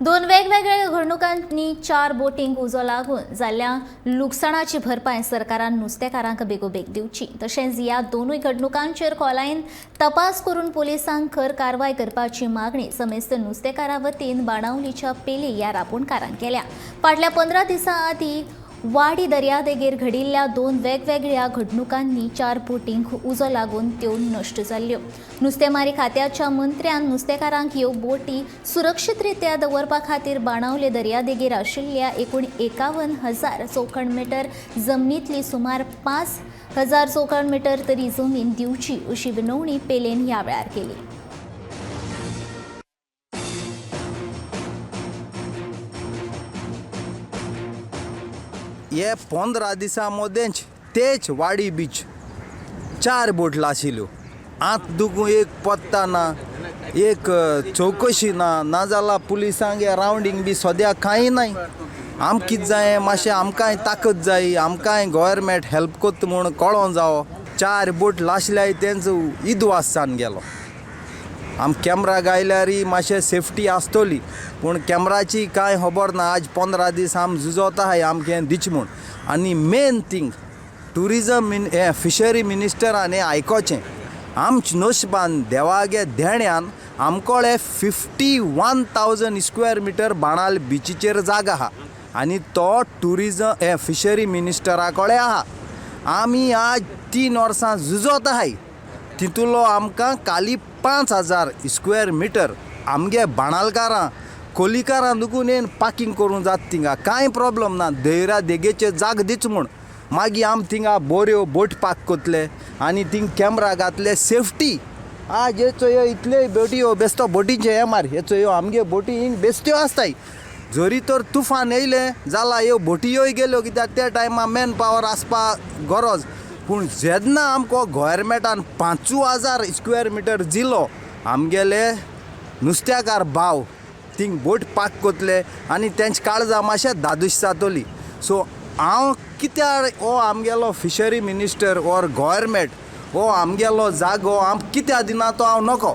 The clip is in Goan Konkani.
दोन वेगवेगळ्या घडणुकांनी 4 बोटींक उजो लागून जाल्ल्या लुकसाणाची भरपाय सरकारान नुस्तेकारांक बेगोबेग दिवची। तशेंच ह्या दोनूय घडणुकांचेर खोलायेन तपास करून पुलिसांक खर कारवाय करपाची मागणी समेस्त नुस्तेकारां वतीन बाणावलीच्या पेले ह्या रापोणकारान केल्या। फाटल्या 15 दिसां आदीं वाडी दर्यादेगेर घडिल्ल्या दोन वेगवेगळ्या घडणुकांनी 4 बोटींक उजो लागून त्यो नश्ट जाल्ल्यो। नुस्तेमारी खात्याच्या मंत्र्यान नुस्तेकारांक ह्यो बोटी सुरक्षीतरित्या दवरपा खातीर बाणावले दर्यादेगेर आशिल्ल्या एकूण 51,000 चौखण मिटर जमनींतली सुमार 5,000 चौखण मिटर तरी जमीन दिवची अशी विनवणी पेलेन ह्या वेळार केली। हे 15 दिसां मदेंच तेच वाडी बीच 4 बोट लाशिल्ल्यो। आत दुगू एक पत्ता ना, एक चवकशी ना, नाजाल्यार पुलिसांक रावंडींग बी सद्या कांय नाय। आम कितें जाय मातशें आमकांय ताकद जाय, आमकांय गोवोरमेंट हेल्प करता म्हूण कळोन जावो। 4 बोट लासल्याय तेंचो इदवास जावन गेलो। आम कॅमरा गायल्यारय मातशें सेफ्टी आसतली, पूण कॅमराची कांय खबर ना। आज 15 दीस आम झुजोता आहाय आमकां दिच म्हूण। आनी मेन थींग ट्युरिजम हें फिशरी मिनिस्टरान हें आयकोचें। आमच नशिबान देवागे देण्यान आमकोडे 51,000 स्क्वेअर मिटर बाणाल बिचीचेर जागा आहा आनी तो ट्युरिजम हें फिशरी मिनिस्टरा कडेन आहा। आमी आज 3 वर्सां झुजोत आहाय, तितूलो आमकां काली 5,000 स्क्वेअर मिटर आमगे बाणालकारां कोलिकारां दुकून येवन पार्कींग करूंक जाता थिंगा, कांय प्रोब्लम ना। दर्या देगेचे जाग दीच म्हूण मागीर आम थिंगा बऱ्यो बोट पार्क करतले आनी थिंग कॅमरा घातले सेफ्टी। आज हे चोयो इतल्यो बोटयो बेस्तो बोटीचे हे मार, हे चोयो आमगे बोटी हिंग बेस्त्यो आसताय। जरी तर तुफान येयलें जाल्यार ह्यो बोटयोय गेल्यो, कित्याक त्या टायमार मॅन पावर आसपा गरज। पूण जेन्ना आमकां गोवोरमेंटान 5,000 स्क्वेअर मिटर दिलो, आमगेले नुस्त्याकार भाव थिंग बोट पार्क करतले आनी तेंचे काळजां मातशें धादोशी जातली। सो हांव कित्याक हो आमगेलो फिशरी मिनिस्टर ऑर गोवोरमेंट हो आमगेलो जागो आम कित्याक दिना तो हांव नको।